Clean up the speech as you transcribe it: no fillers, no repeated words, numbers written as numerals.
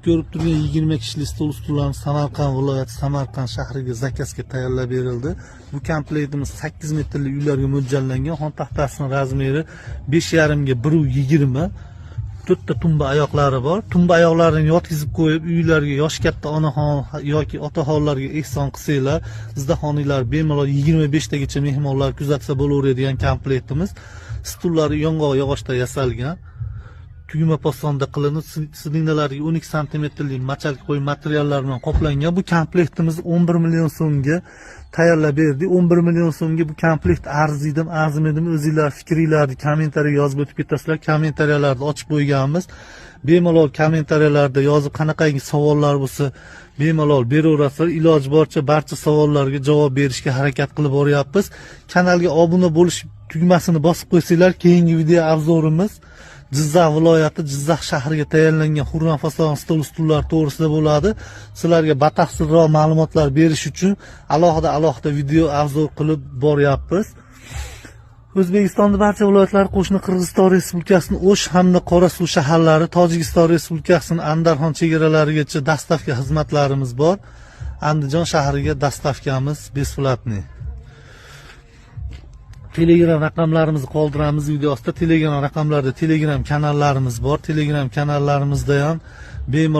Ko'rib turgan 20 kishilik stol ustullarimiz Samarqand viloyati, Samarqand shahriga zakazga tayyorlab berildi. Bu komplektimiz 8 metrli uylarga mo'ljallangan. Xon taxtasini razmeri 5,5 ga 1,20. To'rtta tumba oyoqlari bor. Tumba oyoqlarini yotqizib qo'yib, uylarga yoshi katta onaxon yoki otaxonlarga ehson qilsanglar, izdaxoniylar bemalol 25 tagacha mehmonlar kuzatsa bo'laveradigan komplektimiz. Stullari yong'oq yog'ochdan yasalgan. Tugma posonda qilinib, silindralariga 12 santimetrli мочалка qo'yib, materiallar bilan qoplangan. Bu komplektimiz 11 million so'mga tayyorlab berdik. 11 million so'mga bu komplekt arziydimi, arzimaydimi, o'zinglar fikringlarni kommentariyaga yozib o'tib ketasizlar. Kommentariyalarni ochib qo'yganmiz. Bemalol kommentariyalarda yozib, qanaqangi savollar bo'lsa, bemalol beraverasizlar. Iloji boricha barcha savollarga javob berishga harakat qilib boryapmiz. Kanalga obuna bo'lish tugmasini bosib qo'ysanglar, keyingi video обзор imiz Jizzax viloyati, Jizzax shahriga tayyorlangan Xurram fason stol stullar to'g'risida bo'ladi. Sizlarga batafsilroq ma'lumotlar berish uchun alohida alohida video обзор qilib boryapmiz. O'zbekistonning barcha viloyatlari, qo'shni Qirg'iziston Respublikasining O'sh hamda Qorasuv shaharlari, Tojikiston Respublikasining Andarxon chegaralarigacha доставка xizmatlarimiz bor. Andijon shahriga доставка miz бесплатный. Telegram raqamlarimizni qoldiramiz video ostida. Telegram raqamlarida Telegram kanallarimiz bor. Telegram kanallarimizda ham bemalol